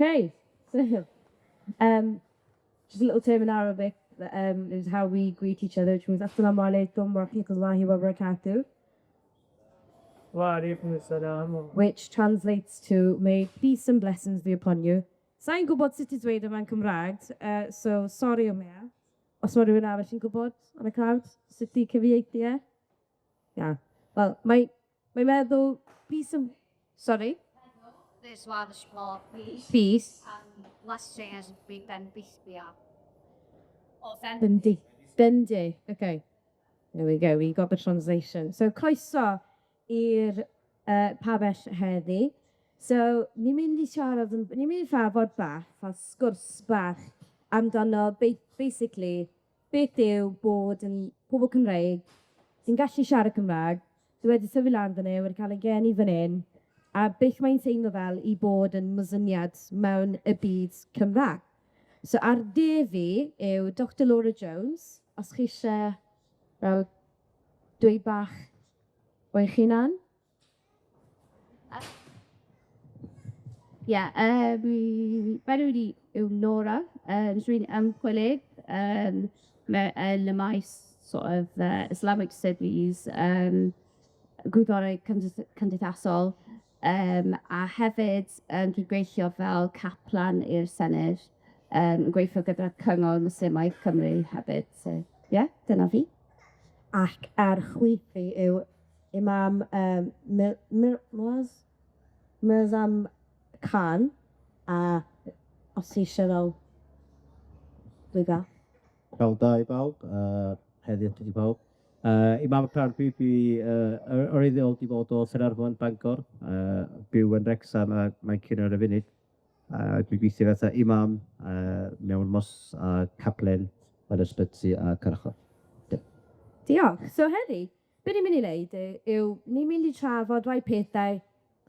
Okay, so just a little term in Arabic that is how we greet each other, which means Assalamu alaikum wa rahmatullahi wa barakatuh. Wa alaikum assalam. Which translates to "May peace and blessings be upon you." Sa i'n gwbod sut i dweud yma'n Cymraeg, so sori am hynna. Os ma' rywun arall yn gwbod yn y crowd, sut i cyfieithu e? Ia, wel, mae'n meddwl peace and... Sorry? This one's for peace. Peace. And blessings be bendithia. Bendi. Bendi, okay. There we go, we got the translation. So croeso i'r pabell heddi. So, ni'n mynd i siarad, ni'n mynd i thrafod bach, fel sgwrs bach amdano basically beth yw bod yn pobl Cymreig sy'n gallu siarad Cymra'g, sy wedi tyfu lan fan 'yn, wedi cael eu geni fan 'yn, a beth mae'n teimlo fel i bod yn Mwslimiad mewn y byd Cymra'g. So ar dde fi yw Dr Laura Jones, os chi isie fel dweud bach o eich hunan? Ie, fy enw i yw Laura, dwi'n ymchwilydd yn y maes sort of Islamic Studies, gwyddorau cymdeithasol, a hefyd dwi'n gweithio fel caplan i'r Senedd, yn gweithio gyda Cyngor Mwslimaidd Cymru hefyd. So ie, dyna fi. Ac ar chwith fi yw Imam Mirzam Khan, a os ti eisiau fel dweud bach. Pnawn da i bawb, heddiw i bawb. Imam Khan dwi, dwi wreiddiol 'di bod o Gaernarfon, Bangor, byw yn Wrecsam a Manceinion ar y funud. A dwi gweithio fatha imam mewn mosg a caplen yn ysbyty a carchar. Diolch. So heddi, be ni'n mynd i wneud yw ni'n mynd i trafod rai pethau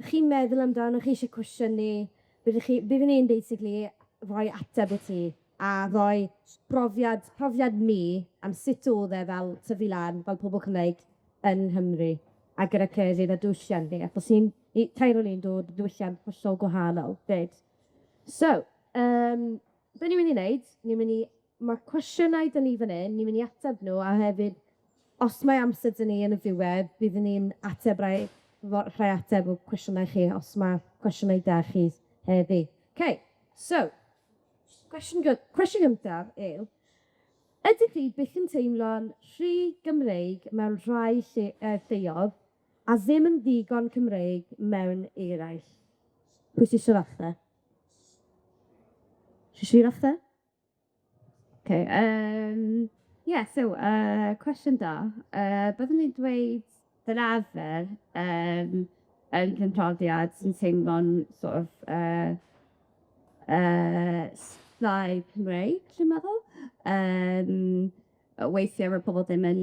chi'n meddwl amdano, chi isie cwestiynu, byddwn ni'n basically rhoi ateb i ti a rhoi profiad ni am sut o'dd e fel tyfu lan fel pobol Cymreig yn Nghymru a gyda crefydd a diwylliant ni, achos ni'n tair o ni'n dod o diwylliant hollol gwahanol 'fyd. So, be ni'n mynd i wneud, ni'n mynd i, ma' cwestiynau 'da ni fan 'yn, ni'n mynd i ateb nhw, a hefyd, os mae amser 'da ni yn y diwedd, byddwn ni'n ateb rhai ateb o cwestiynau chi, os ma' cwestiynau 'da chi heddi. Okay, so, cwestiwn gyntaf yw, ydych chi byth yn teimlo'n rhy Gymreig mewn rhai lleoedd a ddim yn ddigon Cymreig mewn eraill? Pwy sy isie ddechre? Chi isie fi ddechre? Okay, yeah, so, cwestiwn da. Byddwn i'n dweud fel arfer, yn fy mhrofiad sy'n teimlo'n sort of llai Cymreig, dwi'n meddwl. Weithiau mae pobl ddim yn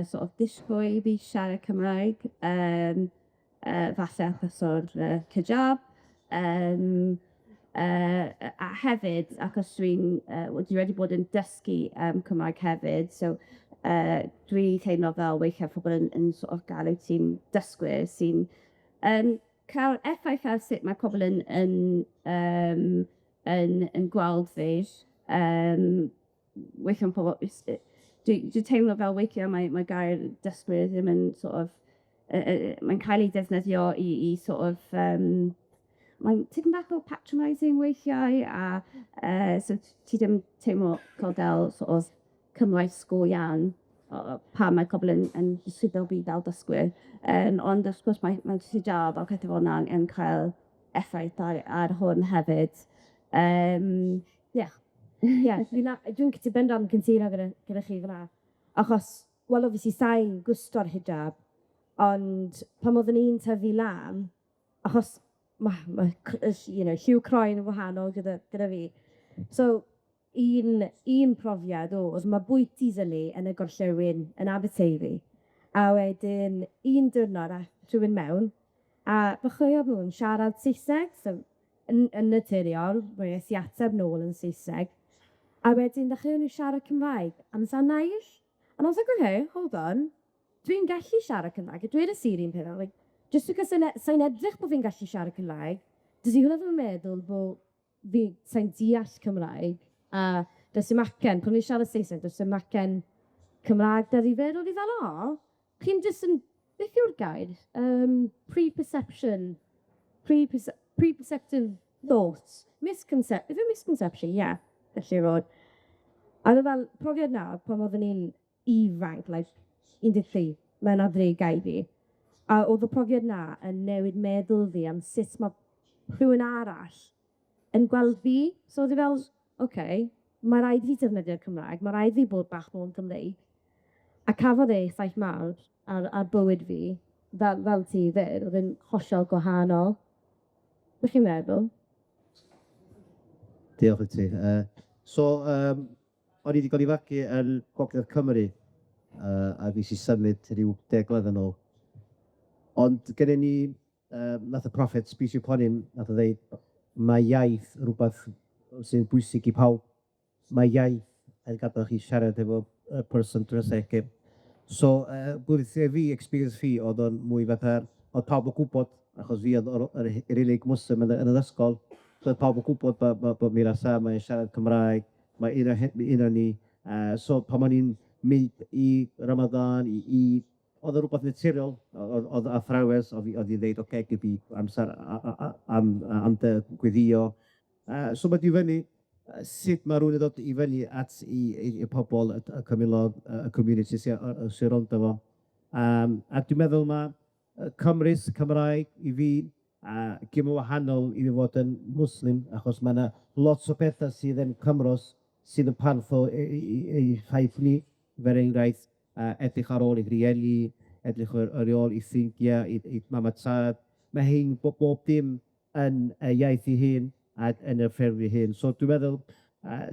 sort of disgwyl i fi siarad Cymraeg, falle achos o'r hijab. A hefyd, achos wel, dwi wedi bod yn dysgu Cymraeg hefyd, so dwi'n teimlo fel weithiau pobl yn sort of galw ti'n dysgwyr sy'n cael effaith ar sut mae pobl yn gweld fi. Weithiau ma' pobl dwi teimlo fel weithiau mae gair dysgwyr ddim yn sort of, mae'n cael ei defnyddio i sort of, mae'n tipyn bach o patronising weithiau, a so ti ddim teimlo fel sort of Cymraes go iawn pan mae pobl yn disgrifio fi fel dysgwyr. Ond wrth gwrs mae hijab a pethe fel 'na yn cael effaith ar hwn hefyd. Yeah. Ie, dwi'n bendant cytuno gyda chi fyna. Achos, wel, obviously, sai'n gwisgo'r hijab, ond pan oeddwn i'n tyfu lan, achos ma' lliw croen yn wahanol gyda fi. So, un profiad o'dd, ma' bwyty 'da ni yn y gorllewin yn Aberteifi, a wedyn un diwrnod ath rhywun mewn, a ddechreuodd nhw'n siarad Saesneg, so yn naturiol, roes i ateb nôl yn Saesneg, a wedyn ddechreuon nhw siarad Cymraeg am naill, and I was like, "Okay, hold on, dwi'n gallu siarad Cymraeg," a dweud i'r un peth, like, just because sai'n edrych bo' fi'n gallu siarad Cymraeg, dydy hwnna ddim yn meddwl bo' fi sai'n deall Cymraeg, a does dim acen, pan fi'n siarad Saesneg, does dim acen Cymraeg 'da fi 'fyd. O'dd 'i fel, o, chi'n jyst yn, beth yw'r gair? Pre-perception, pre-perceptive thoughts, ife misconception? Ie, gallu fod. A o'dd e fel profiad 'na pan oeddwn i'n ifanc, like 13, mewn arddegau fi, a o'dd y profiad 'na yn newid meddwl fi am sut ma' rhywun arall yn gweld fi. So o'dd i fel, oce, ma' raid i fi defnyddio'r Cymraeg, ma' raid fi bod bach mwy Gymreig. A cafodd e effaith mawr ar bywyd fi, fel ti 'fyd, o'dd e'n hollol gwahanol. Be' chi'n meddwl? Diolch i ti. So o'n i 'di ga'l 'i fagu yn Gogledd Cymru, a fues i symud ryw 10 mlynedd yn ôl. Ond gennyn ni nath y Prophet, peace be upon him, nath o ddeud, ma' iaith rwbath sy'n bwysig i pawb. Ma' iaith yn gadal chi siarad efo y person dros. So gweithio fi, experience fi, o'dd o'n mwy fatha, o'dd pawb yn gwbod, achos fi o'dd yr unig Muslim yn yr ysgol, so o'dd pawb yn gwbod bo' Mira Sam yn siarad Cymraeg, ma' un o ni, so pan o'n i'n mynd i Ramadan, i Eid, o'dd o rwbath naturiol, o'dd athrawes, o'dd 'i ddeud, ocê, gei di amser am dy gweddio. So ma' di fyny sut ma' rywun yn dod i fyny at i pobol y cymylog, y community sy sy rowndo fo. A dwi'n meddwl ma' Cymrys Cymraeg i fi, a dim yn wahanol i fod yn Muslim, achos ma' 'na lot o petha sydd yn Cymros sydd yn parth o ei ffaith ni, fer enghraifft, edrych ar ôl 'i rhieni, edrych ar ôl 'i ffrindia, 'i mam a tad. Ma' hein bob dim yn y iaith 'i hun ac yn y ffurf 'i hun. So dwi'n meddwl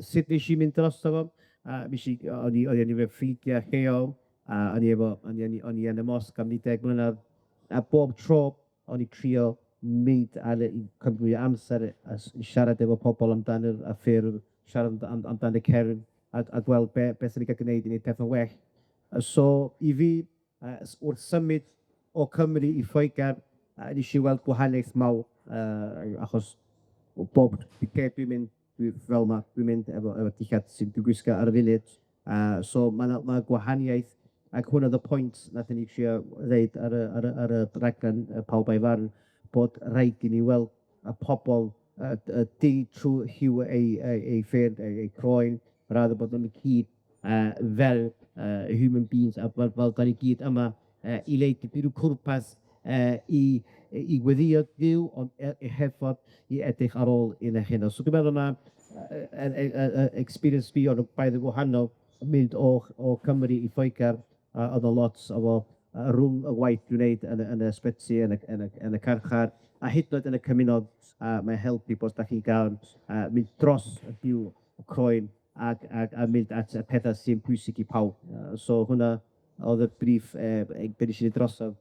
sut nes i mynd drosto fo, nes i o'n i o'n i efo ffrindia lleol, a o'n i efo o'n i o'n i o'n i yn y mosg am 10 mlynedd, a bob tro o'n i trio mynd ar y cymryd mwy o amser a i siarad efo pobol amdan yr y ffurf, siarad amdan y cerdd, a gweld be' swn i'n ga'l gneud i neud petha'n well. So i fi, wrth symud o Cymru i Lloegar, nes i weld gwahaniaeth mawr, achos bob lle dwi'n mynd, dwi fel 'ma, dwi'n mynd efo dillad sy'n dwi'n gwisgo ar y funud, so ma' gwahaniaeth, ac hwnna o'dd y pwynt nathon ni trio ddeud ar y raglen Pawb a'i Farn, bod rhaid i ni weld y pobol y du trw lliw ei ffyrdd, ei croen, rather bod nhw'n gyd fel human beings, a fel 'dan ni gyd yma i neud i ryw pwrpas i gweddio Duw, ond hefod i edrych ar ôl un eich hun. So dwi'n meddwl ma' experience fi o'n braidd yn wahanol, yn mynd o Cymru i Lloegar, a o'dd o lot o fo rwng y waith dwi'n neud yn y ysbyty, yn y carchar, a hyd yn oed yn y cymunod, a mae'n helpu bod 'dach chi'n ga'l mynd dros y rhyw y croen a mynd at y petha sy'n pwysig i pawb. So hwnna o'dd y brif be' nes i neud drosodd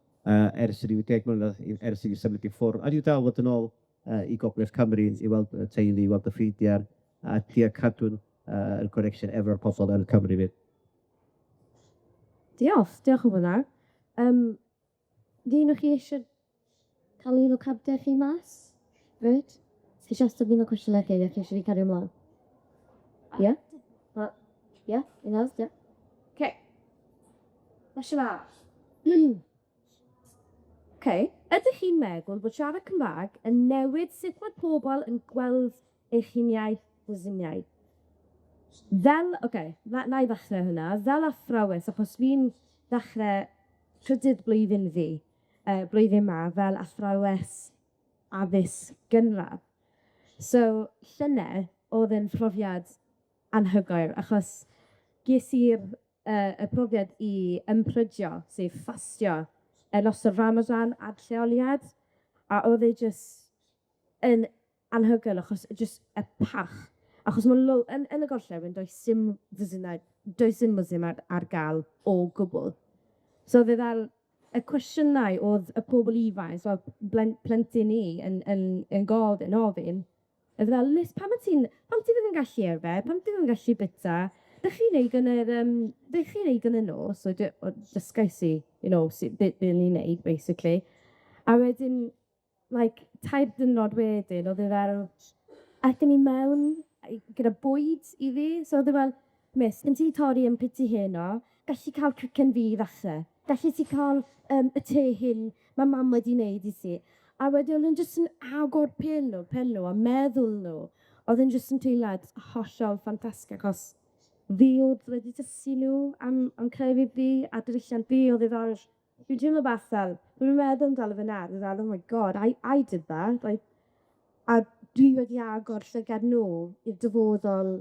ers ryw 10 mlynedd ers i fi symud i ffwr', a dwi dal fod yn ôl i Gogledd Cymru i weld y teulu, i weld y ffrindia, a trio cadw'n y connection efo'r pobol yn Cymru 'fyd. Diolch, diolch am hwnna. Un o chi eisiau cael un o cardiau chi mas? Reit? Ti jyst yn un o cwestiynau chi, a chi eisiau fi cario ymlaen? Ie? Ie, un arall, ie. Oce. Cwestiwn arall. Oce, ydych chi'n meddwl bod siarad Cymraeg yn newid sut mae pobl yn gweld eich huniaeth Mwslimiaid? Fel, oce, na i ddechrau hwnna, fel athrawes, achos fi'n ddechrau trydydd blwyddyn fi, blwyddyn 'ma, fel athrawes addysg gynradd. So, llynedd o'dd e'n profiad anhygoel, achos ges i'r y profiad i ymprydio, sef ffastio, yn ystod Ramadan a'r lleoliad, a o'dd e jyst yn anhygoel, achos jyst y parch, achos ma' yn y gorllewin, does dim Mwslimau, does dim Mwslim ar ga'l o gwbwl. So o'dd e fel y cwestiynau o'dd y pobol ifanc, so plentyn i yn gofyn, oedd fel, Miss, pam ti ddim yn gallu yfed, pam ti ddim yn gallu bita? Dych chi'n neud yn yr dych chi'n neud yn y nos? So dysgais i, sut be' o'n i'n neud, basically. A wedyn, like, 3 diwrnod wedyn, o'dd e fel, Aethon ni mewn gyda bwyd iddi, so o'dd e fel, Miss, gen ti torri yn piti heno, gallu cael cacen fi i ddechre, gallu ti ca'l y te hyn ma' mam wedi wneud i ti. A wedyn o'dd e'n jyst yn agor pen nw pen nw a meddwl nw, o'dd e'n jyst yn teimlad hollol ffantastig, achos fi o'dd wedi dysgu nw am crefydd fi a diwylliant fi, o'dd e fel, dwi'n teimlo bach fel, dwi'n meddwl amdano fe nawr, fi fel, oh my God, I did that, like, a dwi wedi agor llygad nw i'r dyfodol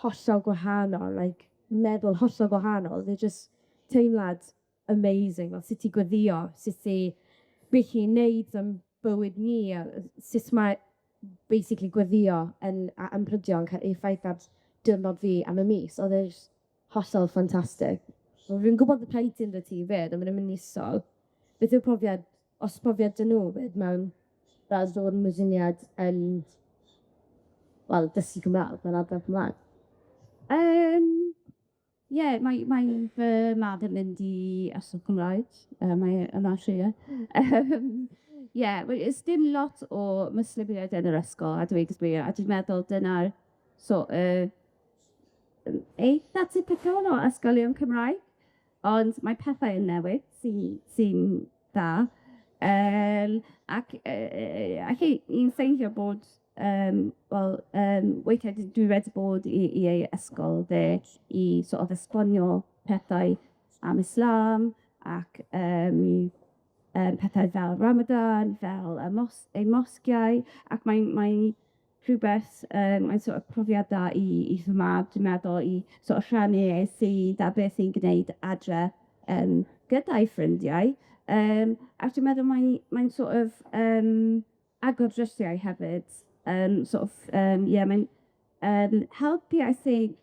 hollol gwahanol, like, meddwl hollol gwahanol, o'dd e jyst teimlad amazing, fel sut i gweddio, sut i beth i neud am bywyd ni, a sut mae basically gweddio yn a ymprydio yn ca'l effaith ar diwrnod fi am y mis, o'dd e jyst hollol ffantastig. Wel, fi'n gwbod bod plentyn 'da ti 'fyd, a ma' nw'n myn' i ysgol. Beth yw'r profiad, os profiad 'dyn nw 'fyd mewn fel dod yn Mwslimiad yn, wel, dysgu Cymra'g, mewn ardal Cymra'g? Ie, mae fy mab yn mynd i ysgol Cymraeg, mae e yma Rhia. Ie, wel, is dim lot o Mwslimiaid yn yr ysgol, a dweud y gwir, a dwi'n meddwl dyna'r sort of eitha typical o ysgolion Cymraeg, ond mae pethau yn newid sy'n dda. Ac allai i'n ffeindio bod wel, weithiau dwi wedi bod i ei ysgol fe i sort of esbonio pethau am Islam ac pethau fel Ramadan, fel y ein mosgiau, ac mae'n rhywbeth, mae'n sort of profiad da i fy mab, dwi'n meddwl, i sort of rhannu ei ffydd a beth i'n gwneud adre gyda'i ffrindiau. Ac dwi'n meddwl mae'n sort of agor drysiau hefyd. Sort of, ie, mae'n helpu, I think,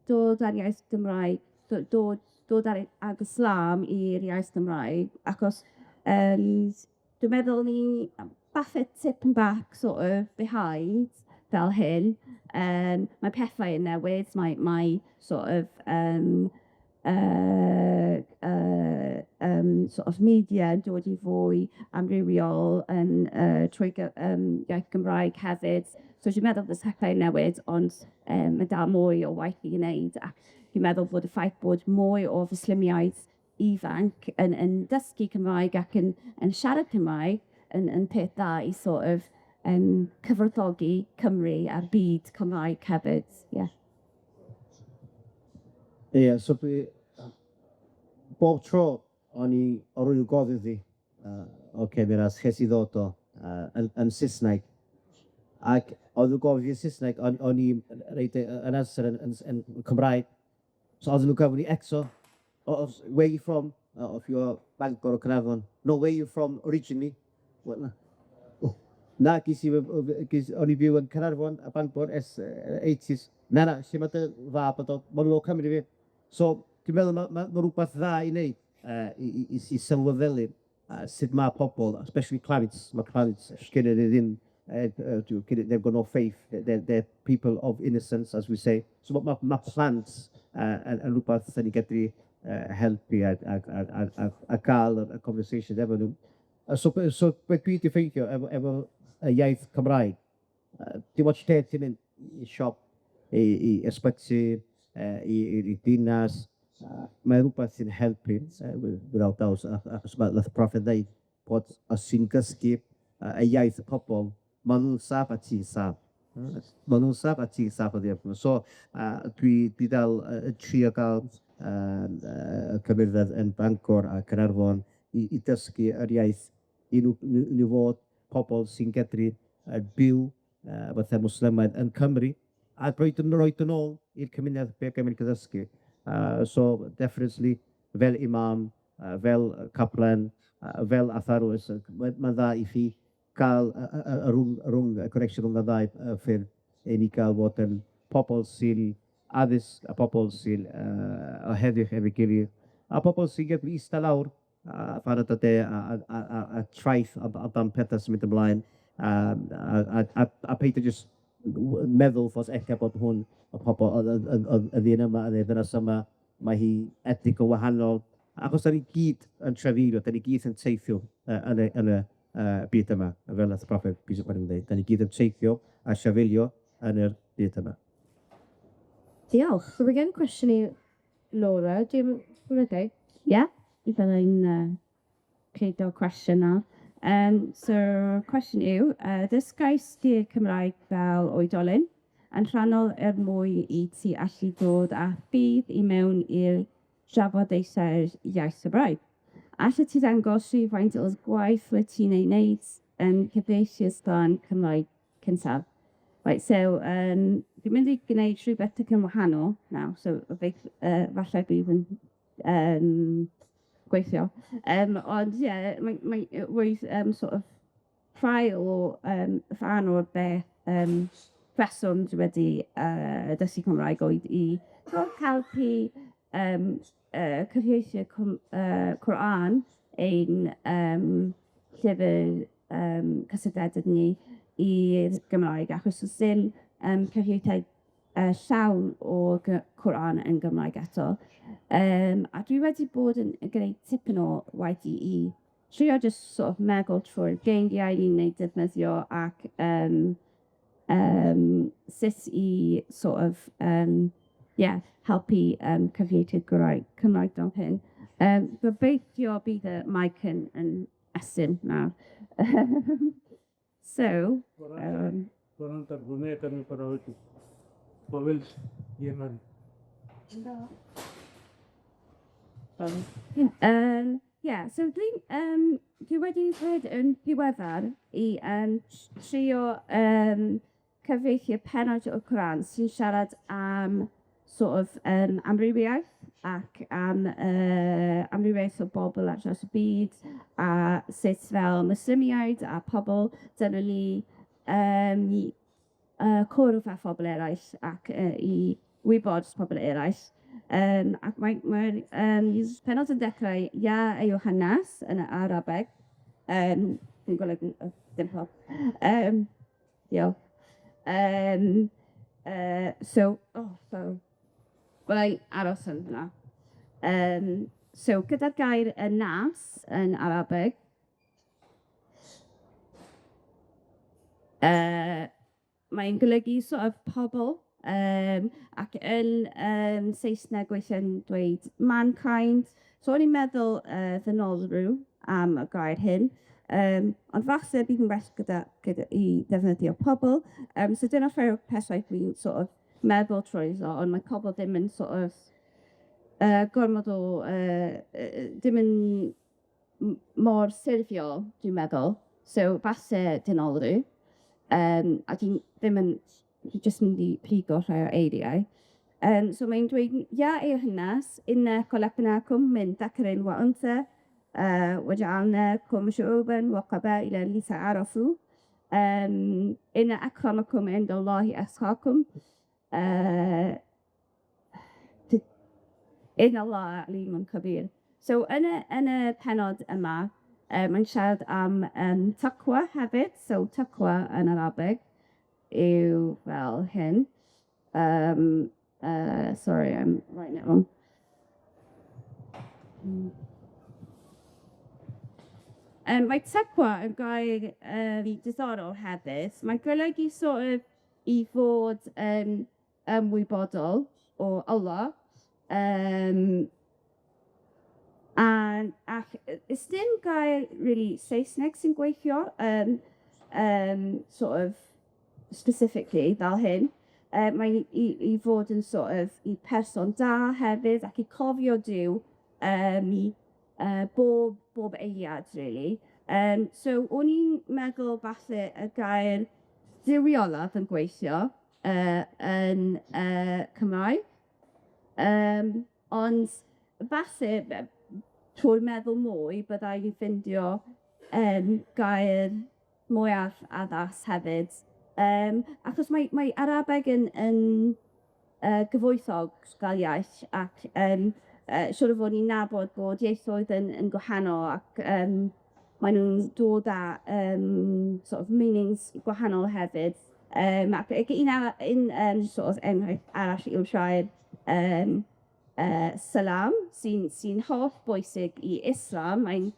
dod â'r iaith Gymraeg, dod â'r ag Islam i'r iaith Gymraeg, achos dwi'n meddwl ni falle tipyn bach sort of behind fel hyn. Mae pethau yn newid, mae sort of sort of media yn dod i fwy amrywiol yn trwy iaith Gymraeg hefyd. So dwi'n meddwl bod pethau'n newid, ond mae dal mwy o waith i wneud, ac dwi'n meddwl bod y ffaith bod mwy o Fwslimiaid ifanc yn dysgu Cymraeg ac yn siarad Cymraeg yn peth da i sort of cyfoethogi Cymru a'r byd Cymraeg hefyd, ie. Ie, so dwi bob tro o'n i o rywun gofyn fi, ocê, mi ches i ddod o yn Sysneg, ac oedd nhw'n gofyn fi yn Sysneg, o'n i'n reid yn answer yn Cymraeg, so oedden nhw'n gofyn fi eto, "Oh, where you from?" "Oh, if you're Bangor or Caernarfon." "No, where you from originally?" Well, na. Oh, na, ges i fy o'n i byw yn Caernarfon a Bangor ers 80s. Na, na, lle ma' dy fab yn dod? Ma' nw o Cymru fi. So, dwi'n meddwl ma' rwbath dda i neud i sylweddoli sut ma' pobol, especially plant, ma' plant gennyn ni ddim they've got no faith, they're people of innocence, as we say. So ma' plant yn rwbath 'dan ni gedru helpu a ga'l y conversation efo nw. A so be dwi 'di ffeindio efo y iaith Cymraeg, dim ots lle ti'n mynd, i siop, i ysbyty, i dinas, mae rwbath sy'n helpu, without doubt, achos ma' nath y proffed ddeud bod os ti'n dysgu y iaith y pobol, ma' nw'n saff a ti'n saff. Ma' nw'n saff a ti'n saff oddi wrthyn nw. So dwi 'di dal yn trio ga'l y cymuned yn Bangor a Caernarfon i dysgu yr iaith i nw i nw fod pobol sy'n gedru byw fatha Mwslemaidd yn Cymru, a roid yn ôl i'r cymuned be' gymryd gyddysgu. So definitely fel imam, fel caplan, fel atharwys, ma'n dda i chi ga'l y rwng y connection rhwng y ddau ffyrdd i ni ga'l fod yn pobol sy'n addysg a pobol sy'n o heddwch efo'i gilydd, a pobol sy'n gallu ista lawr a panad o de a traeth am petha sy'n mynd ymlaen, a peidio jyst meddwl fod ella bod hwn y pobol oedd y ddyn yma neu ddynas yma, mae hi edrych yn wahanol, achos 'dan ni gyd yn trafeilio, 'dan ni gyd yn teithio yn y byd yma, fel nath y proffwyd peace upon him ddeud, 'dan ni gyd yn teithio. a siafilio yn yr byd yma. Diolch. So ma' gen cwestiwn i Laura, dwi'n okay? Yeah, byddai'n creidio cwestiwn 'na. So cwestiwn yw, dysgais di'r Cymraeg fel oedolyn, yn rhannol er mwy i ti allu dod â ffydd i mewn i'r trafodaethau'r iaith Gymraeg. Allet ti ddangos rhywfaint o'r gwaith wyt ti'n ei wneud yn cyfieithu sglan Cymraeg cyntaf? Reit, so dwi'n mynd i gwneud rhywbeth tipyn wahanol nawr, so falle bydd yn gweithio. Ond ie, mae mae roedd sort of rhai o rhan o'r beth rheswm dwi wedi dysgu Cymraeg oedd i helpu cyfieithu Quran, ein llyfr cysylltiedig ni i'r Gymraeg, achos do's dim cyfieithiad llawn o Quran yn Gymraeg eto. A dwi wedi bod yn gwneud tipyn o waith i trio jyst sort of meddwl trwy'r geiriau ni'n eu defnyddio ac sut i sort of yeah, helpu cyfieithu Cymraeg fel hyn. Gobeithio bydd y mic yn estyn nawr. So, yeah, so dwi wedi dweud yn ddiweddar i trio cyfieithu pennod o'r Quran sy'n siarad am sort of amrywiaeth ac am amrywiaeth o bobl ar draws y byd a sut fel Mwslimiaid a pobl dylwn ni cwrdd â phobl eraill ac i wybod pobl eraill. Ac mae'r pennod yn dechrau Ya Ayyuhan Nas yn y Arabeg, fi'n golygu dim pop. Diolch. So, oh, so, wel, aros yn hwnna. So, gyda'r gair y nas yn Arabeg, mae'n golygu sort of pobl, ac yn Saesneg weithiau'n dweud mankind. So o'n i'n meddwl ddynolryw am y gair hyn, ond falle bydd yn well gyda i ddefnyddio pobl. So dyna rhai o'r pethau dwi'n sort of meddwl trwyddo, ond mae pobl ddim yn sort of gormod o dim yn mor syrthiol, dwi'n meddwl. So falle dynolryw, a dwi'n ddim yn jyst mynd i pigo rhai o eiriau. So mae'n dweud, Ya ayyuhan-nas, inna khalaqnakum min dhakarin wa untha, wa ja'alnakum shu'uban wa qaba'ila lita'arafu, inna akramakum inda Allahi atqakum, inna Allaha alimun khabir. So yn y pennod yma, mae'n siarad am taqwa hefyd, so taqwa yn Arabeg yw fel hyn. Sorry, I'm writing it wrong. Mae taqwa yn gair diddorol hefyd. Mae'n golygu sort of i fod yn ymwybodol o Allah, ac ys dim gair really Saesneg sy'n gweithio sort of specifically fel hyn. Mae i fod yn sort of i person da hefyd ac i cofio Duw bob eiliad, really. So o'n i'n meddwl falle y gair duwiolaeth yn gweithio yn Cymraeg. Ond falle trwy meddwl mwy, bydda i'n ffindio gair mwyaf addas hefyd. Achos mae Arabeg yn gyfoethog fel iaith ac siŵr o fod ni'n nabod bod ieithoedd yn gwahanol ac maen nhw'n dod â sort of meanings gwahanol hefyd. Ac un sort of enghraifft arall yw'r gair salam, sy'n holl bwysig i Islam. Mae'n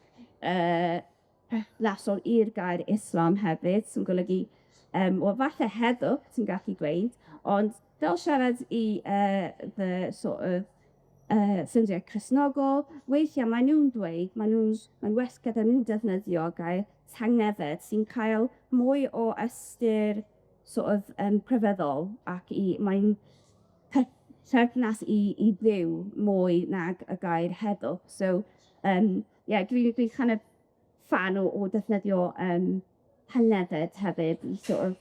lasol i'r gair Islam hefyd, sy'n golygu Wel, falle heddwch ti'n gallu gweud, ond fel siarad i fy sort of ffrindiau Cristnogol, weithie mae nw'n dweud, ma' nw'n mae'n well gyda nw defnyddio gair tangnefedd sy'n cael mwy o ystyr sort of crefyddol ac i mae'n perthynas i Dduw mwy nag y gair heddwch. So ie, dwi kind of fan o defnyddio tangnefedd hefyd i sort of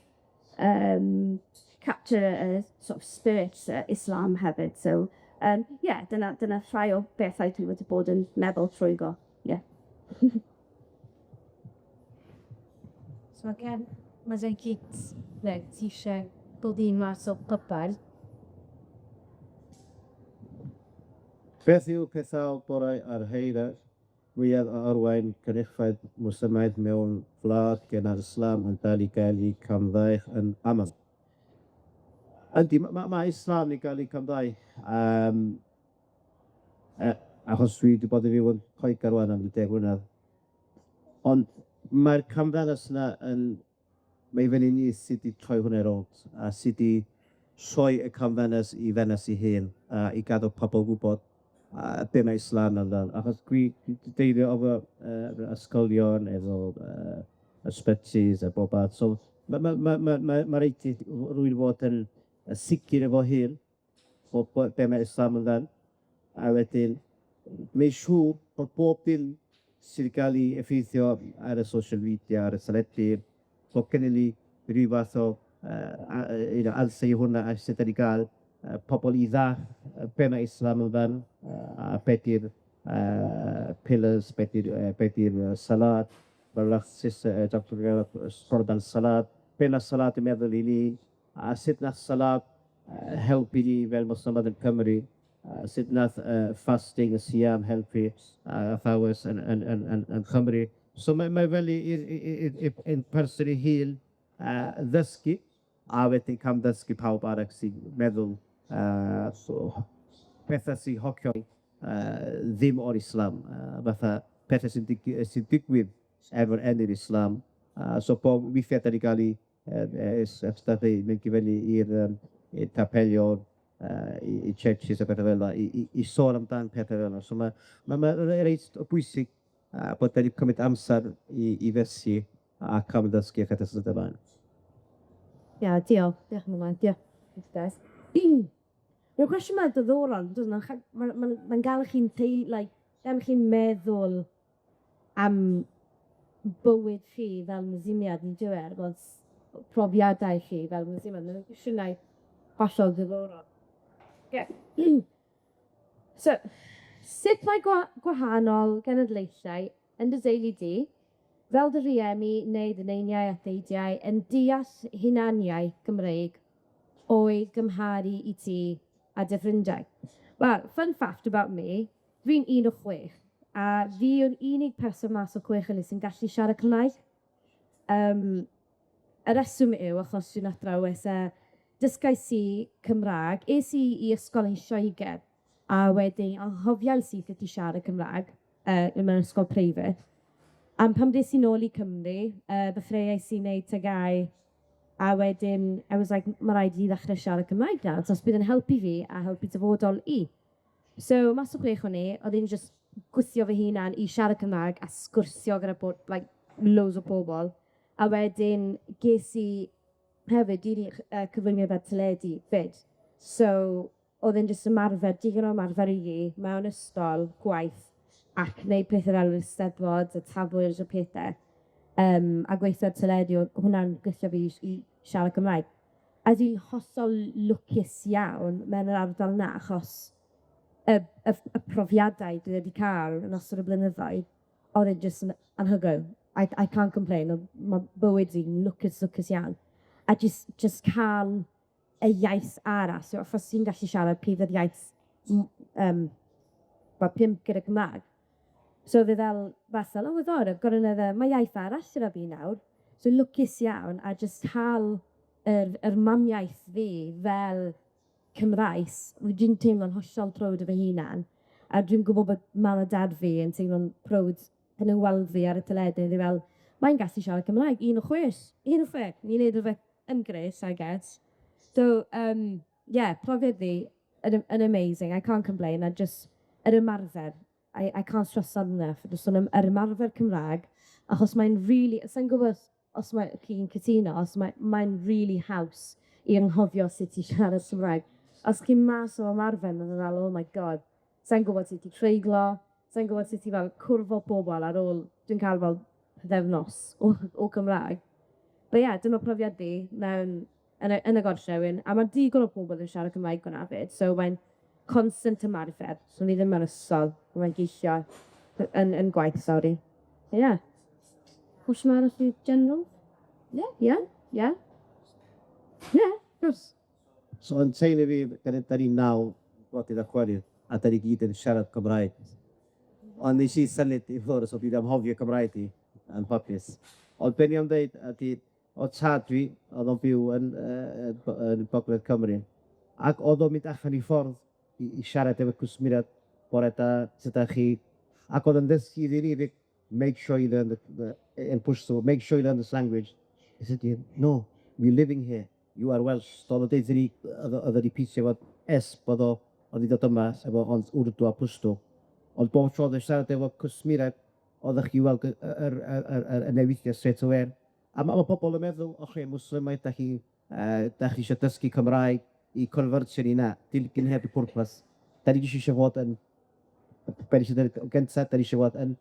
capture y sort of spirit Islam hefyd. So ie, dyna rhai o bethau dwi wedi bod yn meddwl trwyddo, ie. So again, ma' gyd, ne, ti isie dod un mas o cwpwrdd? Beth yw'r pethau gorau a'r rhei fwyaf o arwain cynulleidfa Mwslimaidd mewn gwlad lle ma'r Islam yn dal i gael 'i camddeall yn amal? Yndi, ma' Islam i gael 'i camddau achos dwi 'di bod yn fyw yn Lloegar ŵan am 10 mlynedd, ond mae'r camddanes 'na yn, mae i fyny ni sut i troi hwnna rownd, a sut i troi y camddanes i ddangos 'i hun, a i gadw pobol gwbod a be' mae Islam amdan, achos dwi 'di deilio efo ysgolion, efo ysbytys a bob math, so ma' reit i rywun fod yn sicir efo hun, bo' be' mae Islam amdan, a wedyn neu' siŵr bod bob dim sydd 'di ga'l 'i effeithio ar y social media, ar y teledu, bod gennyn ni ryw fath o answer i hwnna, a sut 'dan ni ga'l pobol i ddallt be' mae Islam amdan, a be' 'di'r pillars, be' 'di'r be' 'di'r salat, fel nath Doctor sôn amdan salat, be' ma' salat yn meddwl i ni, a sut nath salat helpu ni fel Mwslimod yn Cymru, a sut nath fasting y Siam helpu athrawes yn Chymru. So mae fel i'r person ei hun ddysgu, a wedyn camddysgu pawb arall sy'n meddwl so petha sy hollol ddim o'r Islam, fatha petha sy'n sy'n digwydd efo'r enw'r Islam, a so bob weithia' 'dan ni ga'l 'i mynd i fyny i'r i'r capelion, i churches a petha fel 'na, i sôn amdan pethe fel 'na. So ma' reit bwysig bod 'dan ni cymryd amser i ddysgu a camddysgu a petha sydd ymlaen. Ia, diolch, diolch am hwnna, diolch. Mae'r cwestiwn 'ma diddorol, yn dod mae'n gael chi'n like, gael chi'n meddwl am bywyd chi fel Mwslimiad yn dyw e, fel profiadau chi fel Mwslimiad. Mae'n gwestiynau hollol diddorol. Ie. So, sut mae gwahanol genedlaethau yn dy deulu di, fel dy rieni neu dy neiniau a theidiau, yn deall hunaniaeth Gymreig o'i gymharu i ti a dy ffrindiau? Wel, fun fact about me, fi'n un o 6, a fi yw'r unig person mas o 6 yn sy'n gallu siarad Cymraeg. Y reswm yw achos dwi'n athrawes a dysgais i Cymra'g, es i i ysgol yn Lloegr, a wedyn anghofiais i sut i siarad Cymra'g mewn ysgol preifat. A pan des i nôl i Cymru, ddechreuais i wneud TGAU, a wedyn I was like, ma' raid i fi ddechrau siarad Cymraeg nawr, achos bydd yn helpu fi a helpu dyfodol i. So mas o 6 o'n i, oedd hi'n jyst gwthio fy hunan i siarad Cymraeg a sgwrsio gyda like, loads o bobl. A wedyn ges i hefyd, dwi 'di cyflwyno fel teledu 'fyd. So oedd e'n jyst ymarfer, digon o ymarfer i fi mewn ysgol, gwaith, ac wneud pethe fel yr Eisteddfod, y Tafwyl a pethe. A gweithio ar teledu, o'dd hwnna'n gwthio fi i siarad Cymraeg. A dwi'n hollol lwcus iawn mewn yr ardal 'na, achos y profiadau dwi wedi ca'l yn ystod y blynyddoedd, oedd e jyst yn anhygoel. I can't complain, o'dd ma' bywyd fi'n lwcus, lwcus iawn. A jyst ca'l y iaith arall, so achos ti'n gallu siarad prif iaith wel, 5 gyda Cymra'g. So oedd e fel, fatha, oh my God, I've got another, ma' iaith arall gyda fi nawr. So lwcus iawn, a jyst ca'l yr mamiaith fi fel Cymraes, dwi'n teimlo'n hollol prowd o fy hunan, a dwi'n gwbod bod mam a dad fi yn teimlo'n prowd pan nhw'n weld fi ar y teledu, dwi fel, Mae'n gallu siarad Cymraeg, 1 o 6, 1 o 6, ni'n neud rwbeth yn grêt, I guess. So yeah, profiad fi yn amazing, I can't complain, a jyst yr ymarfer, I can't stress that enough, jyst sôn am yr ymarfer Cymra'g, achos mae'n rili, sa i'n gwbod os mae chi'n cytuno, os mae mae'n rili haws i anghofio sut i siarad Cymraeg. Os chi'n mas o ymarfer, ma' fe fel, oh my God, sai'n gwbod sut i treiglo, sai'n gwbod sut i fel cwrdd â bobol ar ôl, dwi'n cael fel pythefnos o Gymra'g. But yeah, dyma profiad fi mewn yn y gorllewin, a ma' digon o pobol yn siarad Cymraeg fyna 'fyd, so mae'n constant ymarfer, so ni ddim mewn ysgol, mae'n gweithio yn gwaith, sori. Ie. Cwestiwn arall i General? Ie, wrth gwrs. So yn teulu fi, 'dan ni naw brodyr a chwerydd, a 'dan ni gyd yn siarad Cymraeg. Ond nes i symud i ffwrdd, so dwi 'di anghofio Cymraeg i, yn ffodus. Ond be' ni am ddeud ydi, o'dd tad fi, o'dd o'n byw yn Gogledd Cymru, ac o'dd o'n mynd allan i ffordd i siarad efo cwsmeriaid, bore da, sut 'dach chi, ac o'dd o'n dysgu i fi make sure you learn the in Pashto, make sure you learn this language. He said, no, we're living here, you are Welsh. So o'dd o'n deud ni, o'dd o repeatio fo ers bod o o'dd 'di dod yma efo ond Wrdw a Pwstw. Ond bob tro o'dd o'n siarad efo cwsmeriaid, oddech chi weld y newidia straight away. A ma' pobol yn meddwl, oce, Mwslimau, 'dach chi isio dysgu Cymraeg i convertio ni, na, dim heb y pwrpas. 'Dan ni jyst isio fod yn, be' nes i ddeud yn gynta, 'dan ni isio fod yn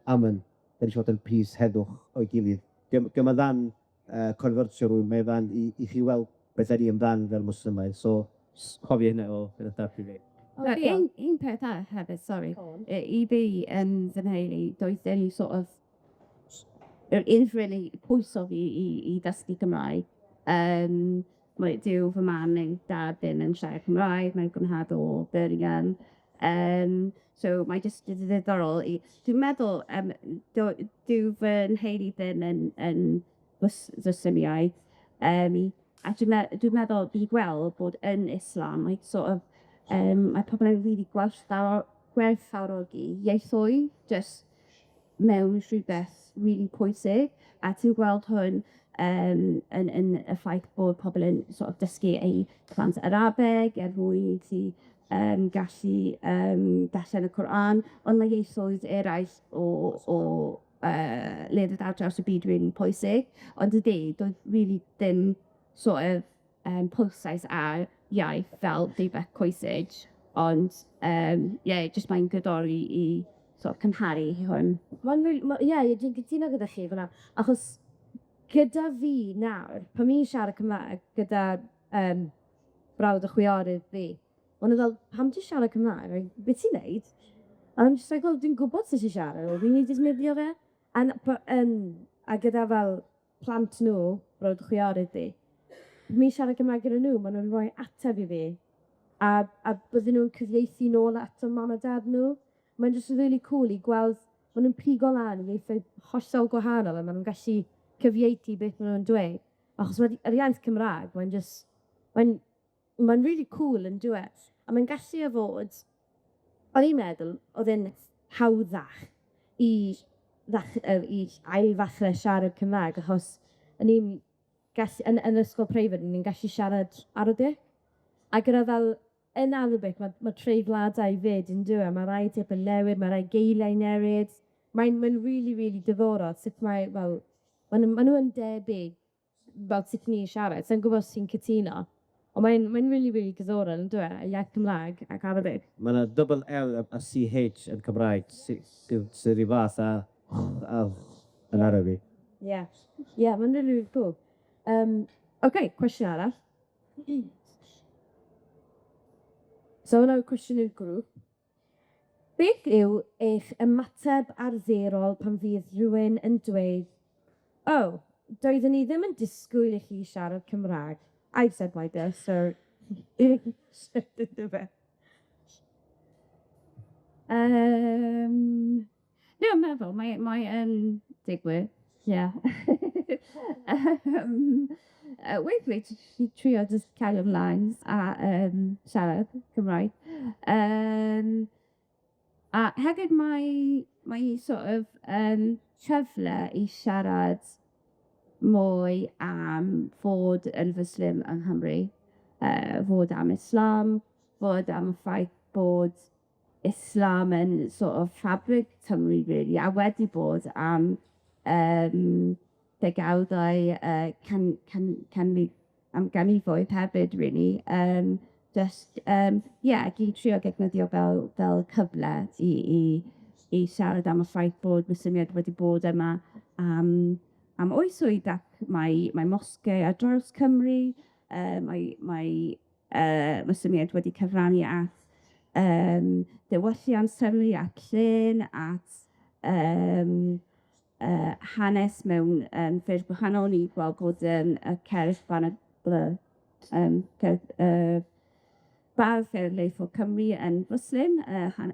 aman, 'dan ni isio fod yn peace, heddwch o'i gilydd. Dio'm yn ddan convertio rywun, mae o'n ddan i chi weld beth 'dan ni amdan fel Mwslimau, so cofio hynna o gyda fi. Un peth arall hefyd, sori, i fi yn fy nheulu, doedd dim sort of yr unrhyw pwyso fi i ddysgu Cymraeg. Mae dyw fy mam neu dad ddim yn siarad Cymraeg, mae'n gymhad o Birmingham. So mae jyst yn ddiddorol i... Dwi'n meddwl dyw fy nheulu ddim yn Fwslimiaid, a dwi'n meddwl fi gweld bod yn Islam, mae sort of mae pobl yn rili gwerthfawrogi ieithoedd, jyst mewn rhywbeth rili pwysig, a ti'n gweld hwn yn y ffaith bod pobl yn sort of dysgu eu plant Arabeg er mwyn i gallu darllen y Quran, ond mae ieithoedd eraill o lefydd ar draws y byd rili pwysig, ond dydi, doedd rili ddim sort of pwyslais ar iaith fel rhywbeth pwysig, ond ie, jyst mae'n diddori i sort of cymharu hwn. Mae'n rili, ie, dwi'n cytuno gyda chi fanna, achos gyda fi nawr, pan fi'n siarad Cymraeg gyda brawd a chwiorydd fi, ma' nw fel, pam ti'n siarad Cymraeg? Like, be ti'n neud? A I'm just like, well, dwi'n gwbod sut i siarad, fi'n mynd i defnyddio fe. A gyda fel plant nhw, brawd a chwiorydd fi, mi'n siarad Cymraeg gyda nhw, ma' nw'n rhoi ateb i fi, a bydden nhw'n cyfieithu nôl ato mam a dad nhw. Mae'n jyst yn really cool i gweld, ma' nw'n pigo lan ieithoedd hollol gwahanol, a ma' nw'n gallu cyfieithu beth ma' nw'n dweud. Achos yr iaith Cymraeg, mae'n just, mae'n really cool yn dyw e? A mae'n gallu o fod, o'n i'n meddwl, oedd e'n hawddach i ail-ddachre siarad Cymraeg, achos o'n i'n gallu, yn ysgol preifat, o'n i'n gallu siarad Arabic. A gyda fel, yn Arabic, ma' treigladau 'fyd, yn dyw e? Ma' rai tipyn newid, ma' rai geiriau newid. Mae'n really, really diddorol sut mae, fel, ma' nw yn debyg fel sut ni'n siarad. Sa i'n gwbod os ti'n cytuno, ond mae'n really, really diddorol, yndyw e, y iaith Cymraeg ac Arabic. Ma' 'na double L a CH yn Cymraeg sy 'run fath â ch a yn Arabic. Ie, mae'n really, really cool. OK, cwestiwn arall. So hwnna yw cwestiwn i'r grŵp. Beth yw eich ymateb arferol pan fydd rhywun yn dweud, "Oh, doeddwn i ddim yn disgwyl i chi siarad Cymraeg"? I've said my bit, so fe. Dwi'n meddwl mae yn digwydd, ie. Weithiau ti trio jyst cario ymlaen a siarad Cymraeg. A hefyd mae mae hi sort of yn cyfle i siarad mwy am fod yn Fwslim yng Nghymru, fod am Islam, fod am y ffaith bod Islam yn sort of fabric Cymru rili, a wedi bod am degawdau can- can- canri- am ganrifoedd hefyd rili, jyst ie, ac i trio defnyddio fel cyfle i siarad am y ffaith bod Mwslimiaid wedi bod yma am oesoedd ac mae mosgiau ar draws Cymru, mae Mwslimiaid wedi cyfrannu at diwylliant Cymru, at llên, at hanes mewn ffyrdd gwahanol. Ni'n gweld bod yn y cerdd cerdd bardd cenedlaethol Cymru yn Fwslim,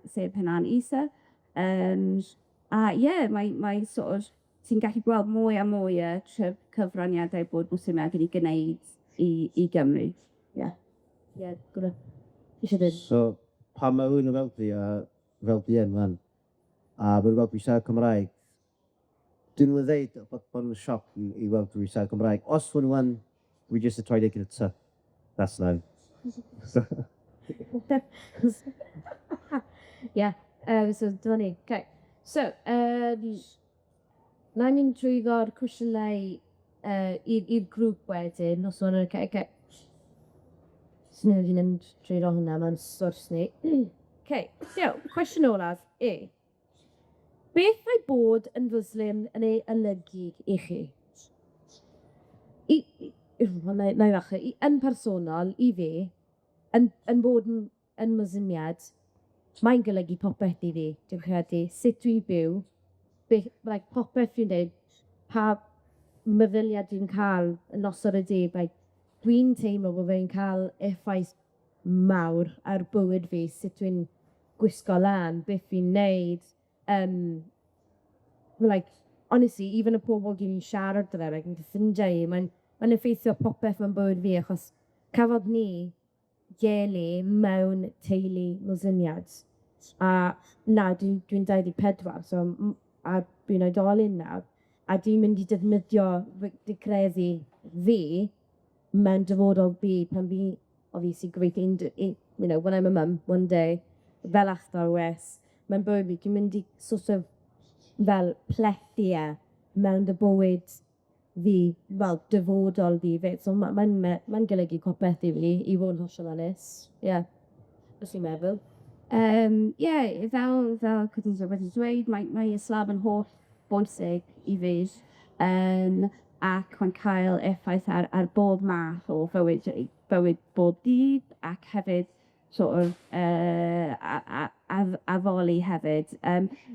sef Hanan Issa. A ie, mae sort of ti'n gallu gweld mwy a mwy y cyfraniadau bod Mwslimiaid wedi gwneud i Gymru. Ie. Ie, gwrdd. Isio dweud? So, pan ma' rywun yn fel fi a fel dwi yn ŵan, a ma' nw'n gweld fi siarad Cymraeg, dyn nw'n ddeud bo' nw'n sioc i weld dwi siarad Cymraeg. Os ma' nw yn, we just try to get it That's life. Ie, so dyma ni. Okay. So, wna i mynd trwyddo'r cwestiynau i'r grŵp wedyn, os ma' hwnna'n oce. Ocê. So ni wedi mynd trwyddo hwnna, ma'n sgwrs ni. Ocê, so, cwestiwn olaf yw, beth mae bod yn Fwslim yn ei olygu i chi? Wel, wna i ddechrau. Yn personol, i fi, yn bod yn Mwslimiad, mae'n golygu popeth i fi, dwi'n credu. Sut dwi'n byw, beth, like, popeth dwi'n neud, pa meddyliau dwi'n ca'l yn nosod y dydd, like, dwi'n teimlo bo' fe'n ca'l effaith mawr ar bywyd fi, sut dwi'n gwisgo lan, beth fi'n neud, like, honestly, even y pobol dwi'n siarad gyda, like, fy ffrindiau i, mae'n effeithio popeth mewn bywyd fi, achos cafodd ni geni mewn teulu Mwslimiad, a na, dwi'n 24, so a dwi'n oedolyn nawr, a dwi'n mynd i defnyddio fy creddi fi mewn dyfodol fi pan fi obviously gobeithio when I'm a mum one day, fel athrawes, mewn bywyd fi, dwi'n mynd i sort of fel plethu e mewn dy bywyd fi, fel dyfodol fi 'fyd. So mae'n golygu popeth i fi, i fod yn hollol onest. Ie, be' ti'n meddwl? Ie, fel Khadija wedi dweud, mae Islam yn holl bwysig i fi, ac mae'n cael effaith ar bob math o fywyd bob dydd, ac hefyd sort of addoli hefyd.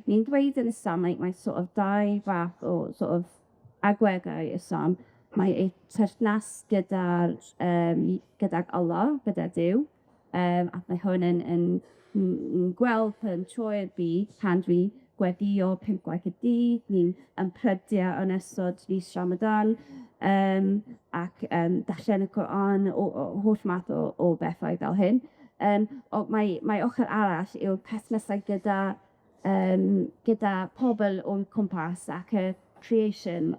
Ni'n dweud yn Islam, mae sort of dau fath o sort of agweddau Islam. Mae ei perthnas gydag Allah, gyda Duw, ac mae hwn yn gweld yn trwy'r byd pan dwi gweddïo 5 gwaith y dydd, ni'n ymprydio yn ystod mis Ramadan, ac darllen y Quran, o holl math o bethau fel hyn. On' mae ochr arall yw'r perthnasau gyda pobl o'n cwmpas ac y creation.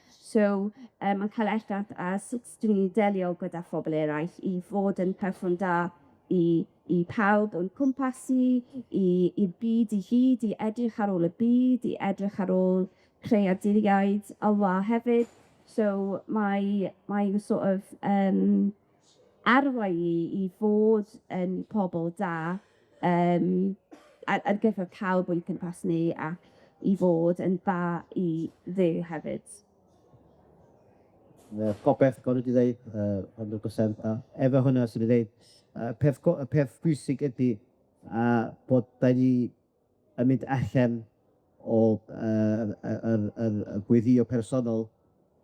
So mae'n cael effaith ar sut dwi'n delio gyda phobl eraill i fod yn person da i pawb o'n cwmpas i, i'r byd i hyd, i edrych ar ôl y byd, i edrych ar ôl creaduriaid Allah hefyd. So mae'n sort of arwain ni i fod yn pobl da ar gyfer pawb o'n cwmpas ni ac i fod yn dda i Dduw hefyd. Popeth gorau di ddeud, 100%, a efo hwnna swn i'n ddeud, y peth pwysig ydi bod 'dan ni yn mynd allan o yr gweddio personol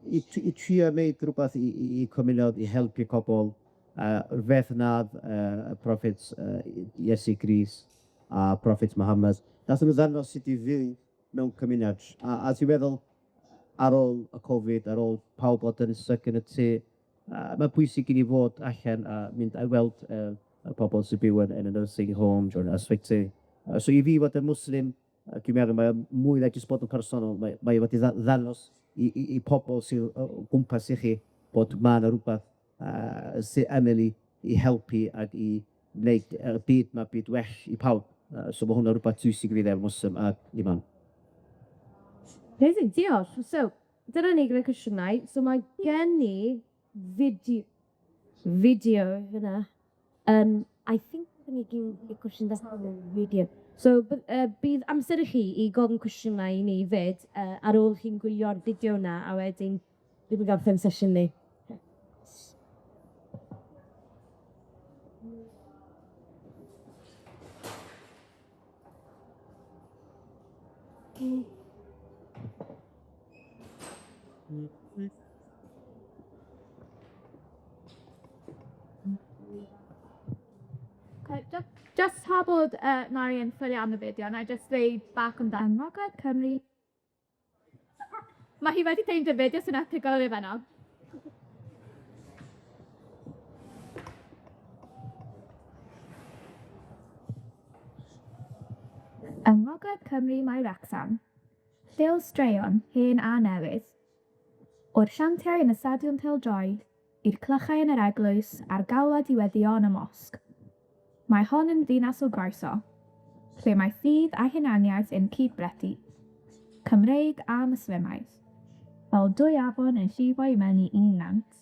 i trio neud rwbath i cymuned, i helpu pobol, rwbeth nath y proffet Iesu Grist a proffet Muhammad, nathon nw ddangos sut i fyw mewn cymuned, a ti'n meddwl, ar ôl y Covid, ar ôl pawb bod yn styc yn y tŷ, ma'n bwysig i ni fod allan a mynd a weld y pobol sy'n byw yn y nursing homes or yn ysbyty. So i fi fod yn Muslim, A dwi'n meddwl mae o mwy na jyst bod yn personol, mae mae o wedi ddangos i i i pobol sydd o gwmpas i chi bod ma' 'na rwbath yy sy yn i i helpu ag i wneud y byd 'ma byd well i pawb. Yy so ma' hwnna rwbath pwysig i fi fel Mwslim a imam. Amazing, diolch. So, dyna ni gyda cwestiynau. So mae gen i fideo fideo fyna. I think ni gyn y cwestiwn fideo. So bydd amser i chi i gofyn cwestiynau i ni 'fyd ar ôl chi'n gwylio'r fideo 'na, a wedyn bydd yn gorffen sesiwn ni. Just tra bod Mari yn chwilio am y fideo, wna i jyst dweud bach amdan Ngogledd Cymru. Ma' hi wedi ffeindio fideo sy'n atygol i fe nawr. Yng Ngogledd Cymru mae Wrecsam, lleol straeon hen a newydd. O'r siantiau yn y stadiwm pêl-droed, i'r clychau yn yr eglwys a'r galwad i weddïo yn y mosg. Mae hon yn ddinas o groeso, lle mae ffydd a hunaniaeth yn cydblethu, Cymreig a Mwslimaidd, fel dwy afon yn llifo i mewn i un nant.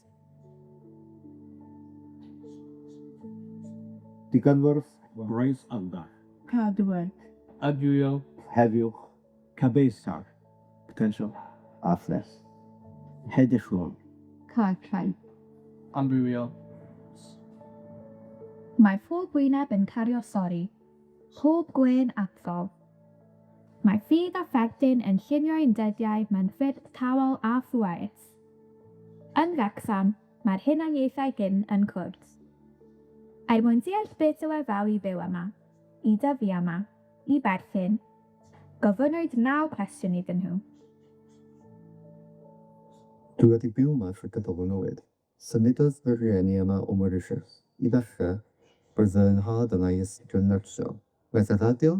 Digonwrth, Grace Anda. Cadwyn. Adwyl, Heddiwch, Cabeisar, Potential, Athles, Heddychlon. Cartref. Amrywiol. Mae pob wyneb yn cario stori, pob gwên atgof. Mae ffydd a pherthyn yn llunio ein dyddiau mewn ffyrdd tawel a phwerus. Yn Wrecsam, mae'r hunaniaethau hyn yn cwrdd. Er mwyn deall beth yw e fel i fyw yma, i dyfu yma, i berthyn, gofynnwyd naw cwestiwn iddyn nhw. Dwi wedi byw yma trwy gydol fy mywyd. Symudodd fy rhieni yma o Mauritius. I ddechrau, roedd fy nhad yna i astudio nyrsio. Wnaeth e raddio,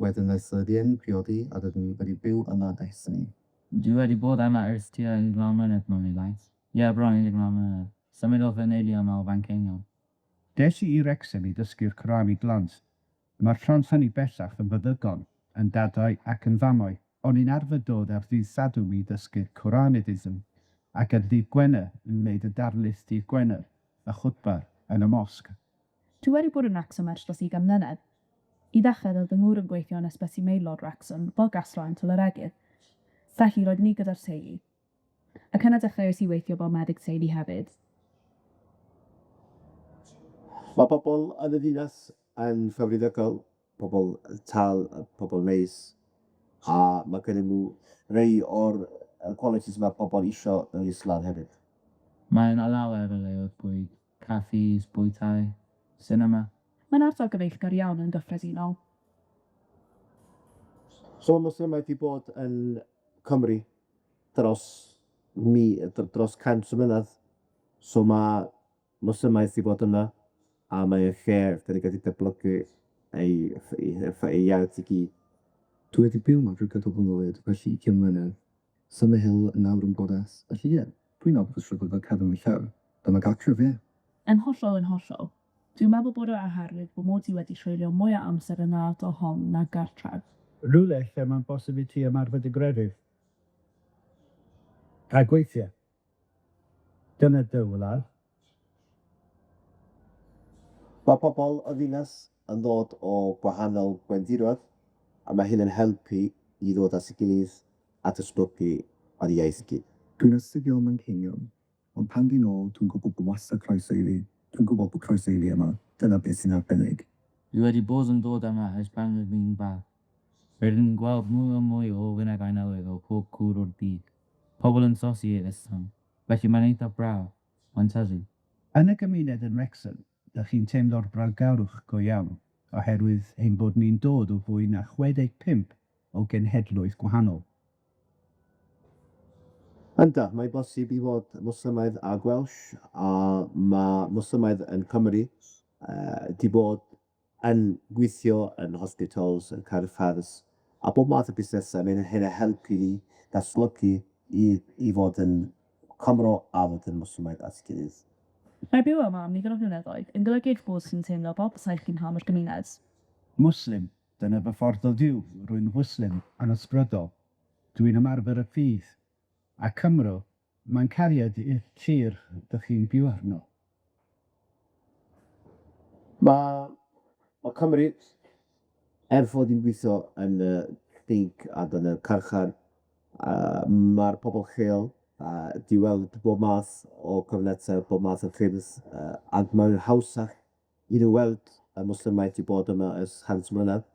wedyn wnaeth fy rhieni priodi a rydyn ni wedi byw yma ers hynny. Dwi wedi bod yma ers tua 19 mlynedd mwy neu lai. Ie, bron 19 mlynedd. Symudodd fy nheulu yma o Fanceinion. Des i i Wrecsam i ddysgu'r Quran i blant. Mae'r plant hynny bellach yn feddygon, yn dadau ac yn famau. O'n i'n arfer dod ar ddydd Sadwrn i ddysgu'r Quran iddyn nhw, ac ar ddydd Gwener yn wneud y darlith dydd Gwener, y khutbah, yn y mosg. Dwi wedi bod yn Wrecsam ers dros ugain mlynedd. I ddechrau, roedd fy ngŵr yn gweithio yn Ysbyty Maelor Wrecsam fel gastroenterolegydd. Felly, roeddwn i gyda'r teulu. Ac yna dechreuais i weithio fel meddyg teulu hefyd. Mae pobl yn y ddinas yn ffafriddogol, pobl tal, pobl neis, a mae gennyn nhw rei o'r qualities mae pobl isio yn Islam hefyd. Mae yna lawer o leoedd bwyd, caffis, bwytai, sinema. Mae'n ardal gyfeillgar iawn yn gyffredinol. So ma' Mwslemiaid 'di bod yn Cymru dros mi- dros 100 o mlynedd, so ma' Mwslemiaid 'di bod yna, a mae y lle 'dan ni wedi datblygu ei ei ei iaith i gyd. Dwi wedi byw yma drwy gydol fy mywyd, felly 20 mlynedd. Summerhill yn nawr yn Godes, felly ie, dwi'n hapus trwy gydol cadw yn llaw. Dyma gartref, ie. Yn hollol, yn hollol. Dwi'n meddwl bod o oherwydd bod mod i wedi treulio mwy o amser yn yr ardal hon na gartref. Rhywle lle mae'n bosib i ti ymarfer dy grefydd. A gweithio. Dyna dy wlad. Mae pobl y ddinas yn ddod o gwahanol gefndiroedd, a mae hyn yn helpu i ddod at ei gilydd a datblygu yr iaith i gyd. Dwi'n astudio ym Manceinion, ond pan dwi'n ôl, dwi'n gwybod bod wastad croeso i fi. Dwi'n gwybod bod croeso i fi yma. Dyna beth sy'n arbennig. Dwi wedi bod yn dod yma ers pan rydw i'n bach. Rydyn ni'n gweld mwy a mwy o wynebau newydd o pob cwr o'r byd. Pobl yn trosi i'r Islam. Felly mae'n eitha braf. Mae'n tyfu. Yn y gymuned yn Wrecsam, dach chi'n teimlo'r brawdgarwch go iawn, oherwydd ein bod ni'n dod o fwy na 65 o genhedloedd gwahanol. Ynda, mae'n bosib i fod Mwslimaidd a Welsh, a ma' Mwslimaidd yn Cymru 'di bod yn gweithio yn hospitals, yn carchars, A bob math o busnesa, mae'n hynna helpu ni datblygu i i fod yn Cymro a fod yn Mwslimaidd at 'i gilydd. Mae byw yma am nifer o flynyddoedd yn golygu eich bod chi'n teimlo fel petai chi'n rhan o'r gymuned. Muslim, dyna fy ffordd o fyw, rwy'n Fwslim yn ysbrydol. Dwi'n ymarfer y ffydd. A Cymro, mae'n cariad i'r tir 'dych chi'n byw arno. Ma' ma' Cymru, er fod i'n gweithio yn y dinc ag yn y carchar, yy ma'r pobol lleol yy 'di weld bob math o cyfnethe, bob math o ffyrdd, yy ac mae'n hawsach i nw weld y Mwslemiaid 'di bod yma ers 100 mlynedd,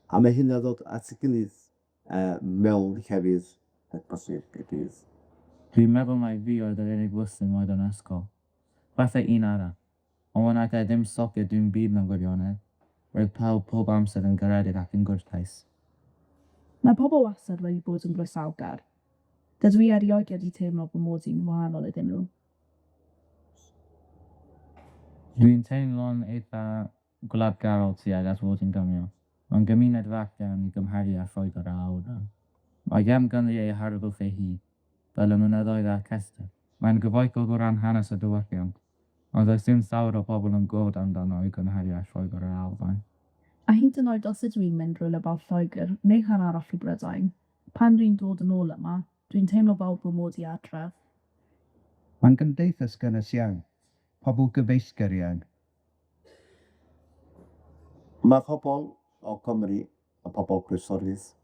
a ma' hynna'n ddod at 'i gilydd yy mewn llefydd bosib y dydd. Dwi'n meddwl mai fi oedd yr unig Fwslim oedd yn ysgol. Falle un arall. Ond wnaeth e ddim stopio dim byd mewn gwirionedd. Roedd pawb pob amser yn garedig ac yn gwrtais. Mae pobl wastad wedi bod yn groesawgar. Dydw i erioed wedi teimlo fy mod i'n wahanol iddyn nhw. Dwi'n teimlo'n eitha gwladgarol tuag at fod yn Gymro. Mae'n gymuned fach iawn i gymharu â Lloegr a Alban. Mae gan Gymru ei harddwch ei hun, fel y mynyddoedd a'r cestyll. Mae'n gyfoethog o ran hanes a diwylliant, ond does dim llawer o bobl yn gwybod amdano i gymharu â Lloegr a'r Alban. A hyd yn oed os ydw i'n mynd rywle fel Lloegr neu rhan arall o Brydain, pan dwi'n dod yn ôl yma, dwi'n teimlo fel fy mod i adref. Mae'n gymdeithas gynnes iawn, pobl gyfeillgar iawn. Ma' pobol o Cymru yn pobol croesorus,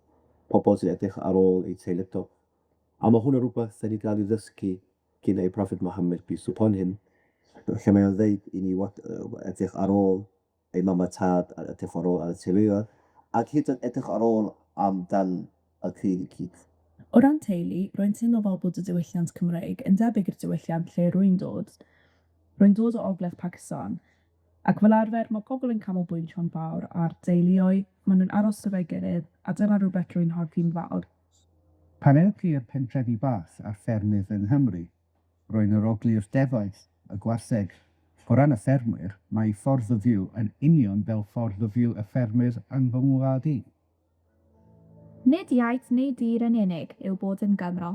pobol sy'n edrych ar ôl eu teulu. A ma' hwnna rwbeth 'dan ni ga'l 'i ddysgu gin ei Prophet Muhammad peace upon him, lle mae o'n ddeud i ni wat- edrych ar ôl ei mam a tad, a edrych ar ôl ar y teuluoedd, ac hyd yn edrych ar ôl amdan y teulu i gyd. O ran teulu, rwy'n teimlo fel bod y diwylliant Cymreig yn debyg i'r diwylliant lle rwy'n dod. Rwy'n dod o Ogledd Pacistan, ac fel arfer mae pobl yn canolbwyntio'n fawr ar deuluoedd, maen nhw'n aros gyda'i gilydd, a dyna rhywbeth rwy'n hoffi'n fawr. Pan ewch chi i'r pentrefi bach a'r ffermydd yng Nghymru, rwy'n arogli'r defaid, y gwartheg. O ran y ffermwyr, mae eu ffordd o fyw yn union fel ffordd o fyw y ffermwyr yn fy ngwlad i. Nid iaith neu dir yn unig yw bod yn Gymro.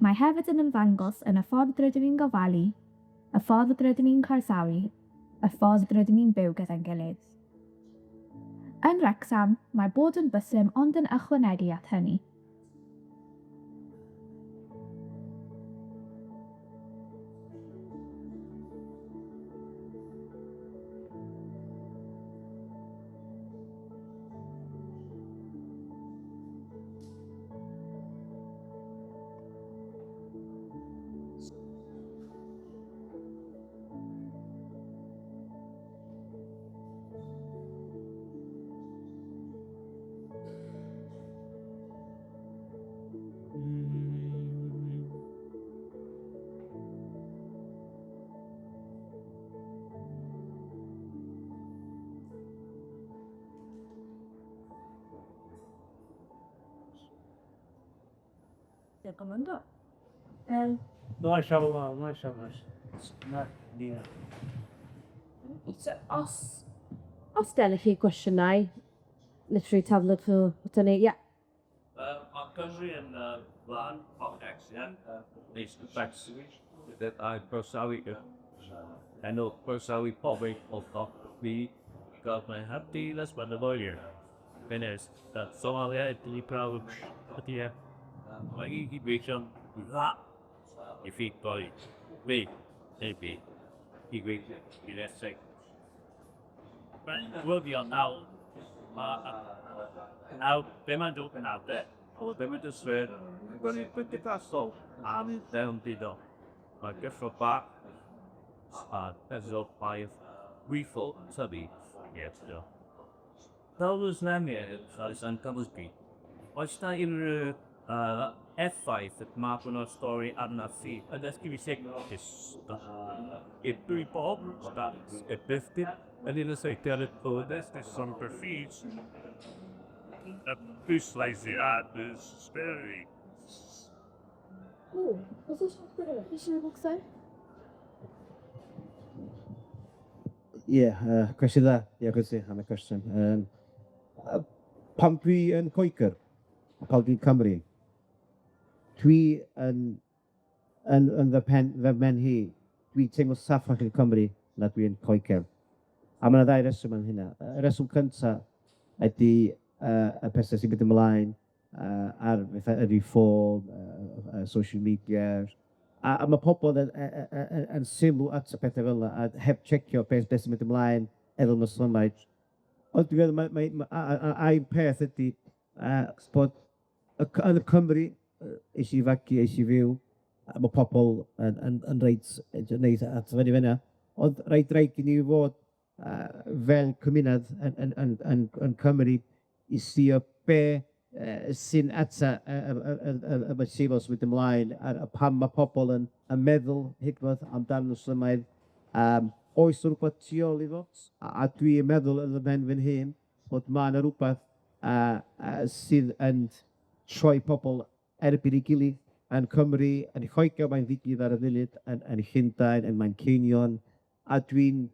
Mae hefyd yn ymddangos yn y ffordd rydyn ni'n gofalu, y ffordd rydyn ni'n croesawu, y ffordd rydyn ni'n byw gyda'n gilydd. Yn Wrecsam, mae bod yn Fwslim ond yn ychwanegu at hynny. Diolch am wrando. MashaAllah, MashaAllah. Yeah. So os os gennych chi gwestiynau, literally taflwch nhw aton ni, ie. Ma' Cymru yn wlad complex iawn, I croesawu enw croesawu pobl o bob byd, gweld mae happiness ma' Finis, Somalia, ydy prawf, ydy e. Mae i i gweithio'n dda i fi boi, fi, neu fi, i gweithio i'r eseg. Mae'n gwylio nawr, mae nawr, be mae'n dod yn nawr de? Ond be mae'n dysgu, mae'n gymdeithasol a mewn. Mae gyffro bach a meddwl baedd gweithio tyfu eto. Fel Mwslemiaid yn Gymru, oes 'na unrhyw effaith y math hwn o stori arna chi? Yn ysgrifennu y dwy bob, y bythdi, yn un o'r seithio'r y son perfid, y pwysleisiad y sberi. Ooh, was this Ie, cwestiwn dda. Diolch i ti am y cwestiwn. Pan dwi yn Lloegr, pan dwi'n Cymru, dwi yn yn yn fy pen fy mhen hi, dwi'n teimlo saffach yn Cymru na dwi'n Lloegr. A ma' 'na ddau reswm am hynna. Y reswm cynta ydi yy y pethe sy'n mynd ymlaen yy ar fatha y Reform, yy social media, a a ma' pobol yn yy yy yy yn sylw at y pethe fel 'na a heb checio beth beth sy'n mynd ymlaen efo Mwslemaid. Ond dwi'n meddwl mae mae a a a ail peth ydi yy bod y C- yn y Cymru yy es i fagu, es i fyw, a ma' pobol yn yn yn reit neis at fyny fyna, ond reit raid i ni fod yy fel cymuned yn yn yn yn yn Cymru i sïo be' yy sy'n ata yy yy yy yy y y sy'n mynd ymlaen a a pam ma' pobol yn yn meddwl hyd yn amdan Mwslimaidd, yym oes 'na rwbath tu ôl i fo? A a dwi'n meddwl yn fy mhen fy hun bod ma' 'na rwbath yy yy sydd yn troi pobol erbyn 'i gilydd yn Cymru, yn Lloegr, mae'n ddigwydd ar y funud, yn yn Llundain, yn Manceinion, a dwi'n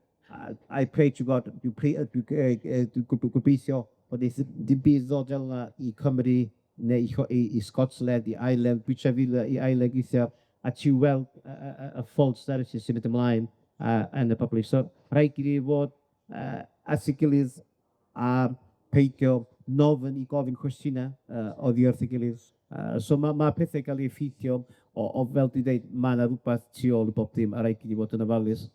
I pray to God, dwi'n dwi yy yy dwi'n gobeithio bod neith dim byd ddod fel 'na i Cymru neu i Llo- i i Sgotland, i Ireland, dwi trafeilio i Ireland weithia' a ti weld y y y y false narrative sy'n mynd ymlaen yy yn y pobol. So rhaid i ni fod yy at ei gilydd a peidio nofyn i gofyn cwestiyna' yy oddi wrth ei gilydd. Yy so ma' ma' pethe ga'l 'u effeithio o o fel dwi'n deud, ma' 'na rwbath tu ôl i bob dim, a raid i ni fod yn ofalus,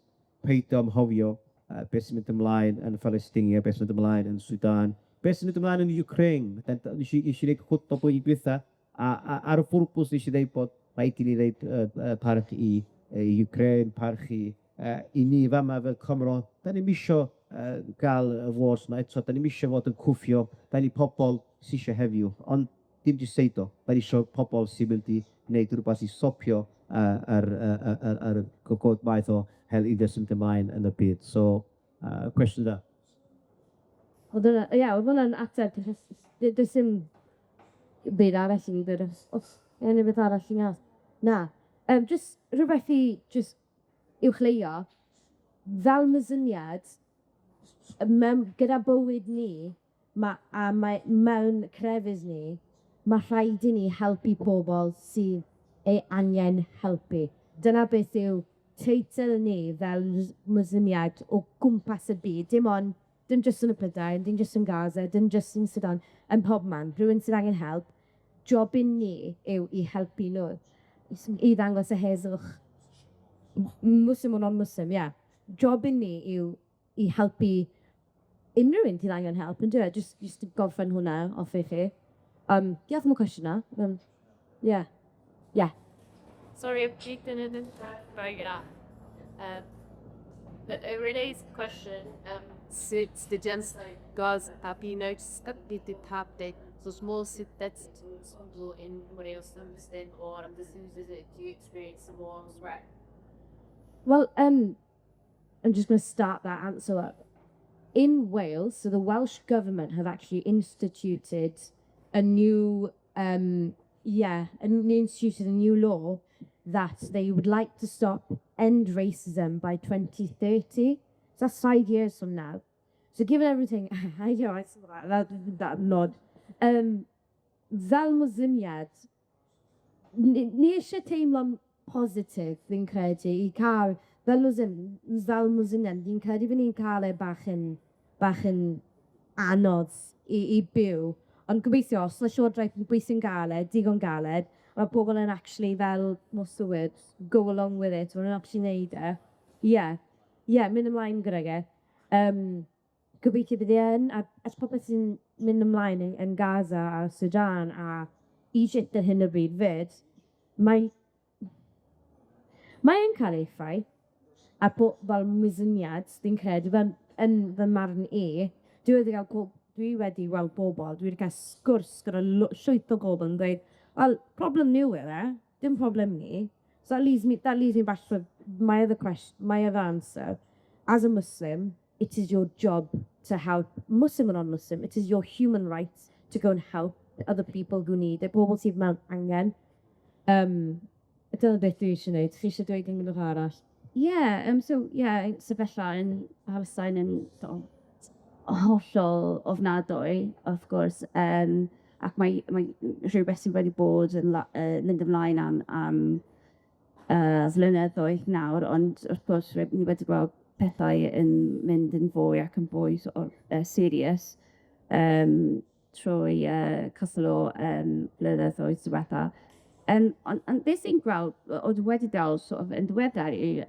peidio anghofio yy beth sy'n mynd ymlaen yn Phalestinia, beth sy'n mynd ymlaen yn Sudan, beth sy'n mynd ymlaen yn Ukraine. Nes i nes i neud cwpl blwyddyn dwytha, a a ar y pwrpws nes i ddeud bod rhaid i ni ddeud yy yy parch i i Ukraine, parch i yy i ni fama fel Cymro, 'dan ni'm isio yy ga'l y wars 'ma eto, 'dan ni'm isio fod yn cwffio, 'dan ni pobol sy isio heddiw, ond dim jyst deud o, 'dan ni isio pobol sy'n mynd i wneud rwbath i stopio yy yr yy yy yr yr go- math o hel sy'n ymlaen yn y byd. So yy cwestiwn da. O'dd hwnna ie o'dd hwnna'n ateb does dim byd arall i fi ddweud os o's unryw beth arall i na. Na. Yym jyst rhywbeth i jyst uwchleuo, fel mysyniad, mewn gyda bywyd ni, ma' a mae mewn crefydd ni, ma' rhaid i ni helpu pobol sydd ei angen helpu. Dyna beth yw teitl ni fel Mwslimiaid o gwmpas y byd, dim ond dim jyst yn y Prydain, dim jyst yn Gaza, dim jyst yn Sudan, yn pobman, rhywun sydd angen help, jobyn ni yw i helpu nhw, i ddangos y heddwch, Muslim or non-Muslim, ie. Jobyn ni yw i helpu unrhyw un sydd angen help, yndyw e? Jyst jyst i gorffen hwnna off i chi. Um, diolch am y cwestiwn 'na. Yym, ie, ie. Sorry, yeah. But a related question, since the genocide Gaza, have you noticed that the happening so small that's in Wales or this is it, do you experience more threat? Well, I'm just going to start that answer up. In Wales, so the Welsh Government have actually instituted a new, yeah, and instituted a new law that they would like to stop end racism by 2030. So that's 5 years from now. So given everything, I know, I saw that, that nod. Fel Mwslimiad, ni ni isie teimlo'n positif, fi'n credu, i ca'l fel Muslim, fel Mwslimiad, fi'n credu bo' ni'n ca'l e bach yn bach yn anodd i i byw, ond gobeithio, os ma' Llywodraeth yn gweithio'n galed, digon galed, ma' pobol yn actually fel, what's the word, go along with it, ma' nw'n actually neud e. Ie, ie, mynd ymlaen gydag e. Yym gobeithio bydd e yn, a a popeth sy'n mynd ymlaen yn yn Gaza a Sudan a Egypt ar hyn o bryd 'fyd, mae mae yn cael effaith, a bo' fel Mwslimiad, fi'n credu, fel yn fy marn i, dwi wedi ga'l dwi wedi weld bobol, dwi wedi cael sgwrs gyda llwyth o bobol yn dweud, wel, problem nhw yw e, dim problem ni. So that leaves me back with my other question, my other answer. As a Muslim, it is your job to help, Muslim or non-Muslim, it is your human right to go and help other people who need it, bobl sydd mewn angen. Dyna beth dwi eisiau gwneud. Chi eisiau dweud unrhyw beth arall? Yeah, so yeah, sefyllfa yn Palestine yn sort of hollol ofnadwy, wrth gwrs, yym ac mae mae rhywbeth sydd wedi bod yn la- mynd ymlaen am flynyddoedd nawr, ond wrth gwrs ni wedi gweld pethau yn mynd yn fwy ac yn fwy sort of serious trwy cwpwl o blynyddoedd diwetha. Ond beth sy'n gweld, o dwi wedi gweld sort of yn ddiweddar yw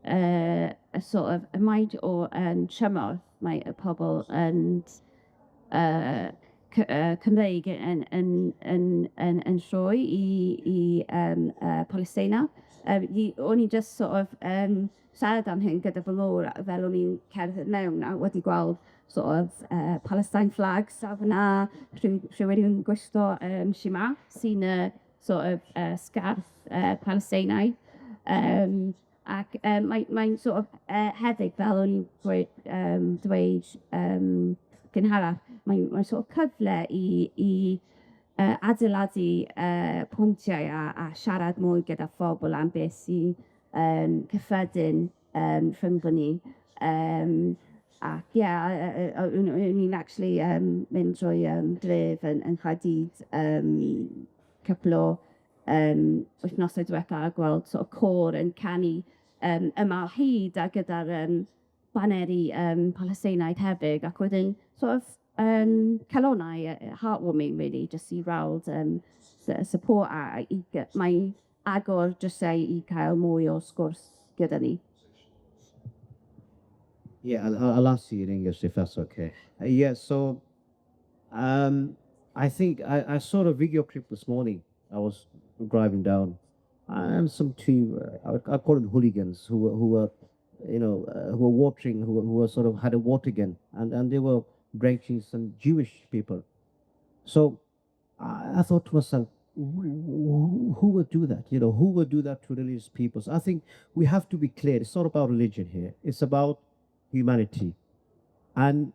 y sort of y maint o trymor mae y pobol yn Cymreig yn rhoi i Palestina. O'n i jyst sort of siarad am hyn gyda fy ngŵr fel o'n i'n cerdded mewn a wedi gweld sort of Palestine flags a fanna, rhywun yn gwisgo shima, sy'n sort of sgarff Palesteinaidd. Ac mae'n sort of hefyd, fel o'n i'n dweud gynharach, mae'n sort of cyfle i adeiladu pwyntiau a siarad mwy gyda phobol am beth sy'n cyffredin rhyngddon ni. Ac ie, o'n i'n actually mynd trwy dref yn Caerdydd cwpwl o wythnosau diwetha a gweld sort of côr yn canu Yma o Hyd a gyda'r baneri Palesteinaidd hefyd, ac wedyn sort of calonnau, heartwarming really, jyst i weld support a mae'n agor drysau i cael mwy o sgwrs gyda ni. Yeah, I'll ask you in English if that's okay. Yeah, so I think I saw a video clip this morning. I was driving down, and some two, I call them hooligans, who were watering, who were sort of had a water gun, and they were drenching some Jewish people. So I thought to myself, who would do that? Who would do that to religious people? So I think we have to be clear. It's not about religion here. It's about humanity. And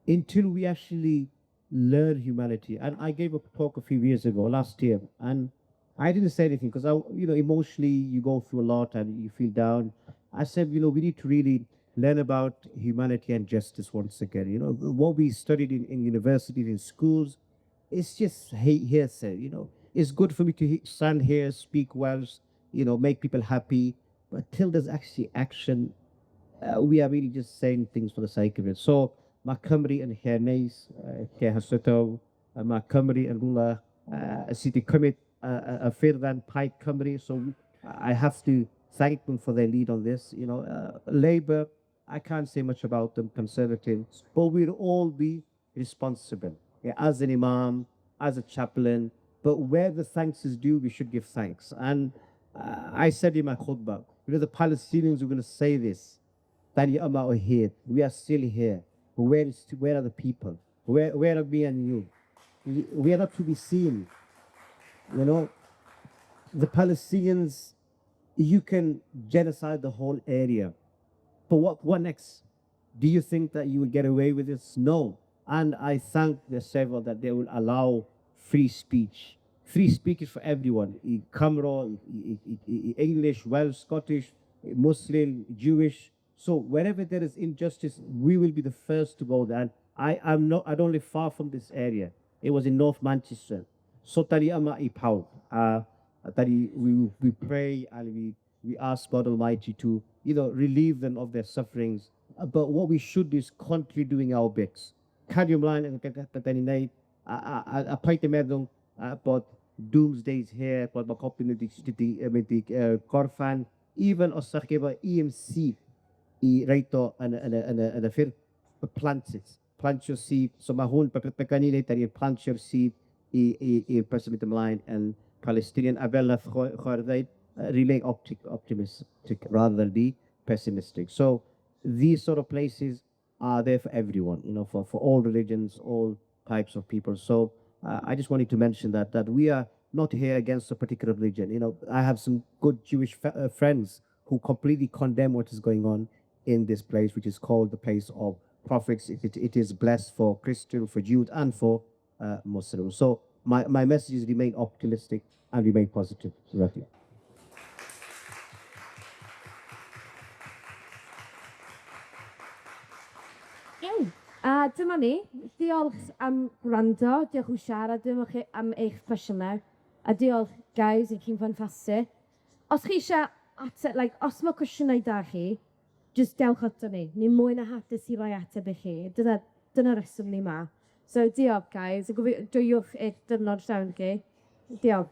until we actually learn humanity, and I gave a talk a few years ago, last year, and I didn't say anything because emotionally you go through a lot and you feel down. I said, we need to really learn about humanity and justice once again. What we studied in universities, in schools, it's just hearsay. It's good for me to stand here, speak Welsh, make people happy, but till there's actually action, we are really just saying things for the sake of it. So mae Cymru yn lle neis, lle hysbytol, mae Cymru yn rhywle sydd wedi cymryd y ffurflen Plaid Cymru, so I have to thank them for their lead on this. Labour, I can't say much about them, Conservatives, but we'll all be responsible. Yeah, as an imam, as a chaplain, but where the thanks is due, we should give thanks. And I said in my khutbah, the Palestinians are going to say this, "Dan ni yma o hyd." We are still here. But where are the people? Where are me and you? We are not to be seen. The Palestinians, you can genocide the whole area. But what next? Do you think that you will get away with this? No. And I thank the Eisteddfod that they will allow free speech. Free speech is for everyone. I Cymro, i English, Welsh, Scottish, Muslim, Jewish. So wherever there is injustice, we will be the first to go there. And I am not, I don't live far from this area. It was in North Manchester. So da ni yma i pawb. A da ni, we pray and we ask God Almighty to relieve them of their sufferings. But what we should do is continue doing our bits. Cario ymlaen yn gyda da ni'n neud, a paid â meddwl bod doomsday is here, bod mae popeth wedi gorffan. Even os ydych chi efo EMC i roid o yn y ffyrdd, but plant it. Plant your seed. So mae hwn, be gan ni'n neud, da ni'n plantio'r seed i'r person mynd ymlaen yn Palestinian. A fel nath chwaer ddeud, remain optimistic rather than be pessimistic. So these sort of places are there for everyone, for all religions, all types of people. So I just wanted to mention that we are not here against a particular religion. I have some good Jewish friends who completely condemn what is going on in this place, which is called the place of prophets. It is blessed for Christian, for Jews, and for Muslims. So my message is remain optimistic and remain positive. Rafi. Iawn. A dyma ni. Diolch am gwrando, diolch am siarad, diolch chi am eich cwestiynau, a diolch, guys, i chi'n ffantastig. Os chi isie ateb, like, os ma' cwestiynau 'da chi, jyst dewch ato ni. Ni mwy na hapus i roi ateb i chi. Dyna dyna reswm ni 'ma. So diolch, guys, a gofi- joiwch eich diwrnod llawn chi. Diolch.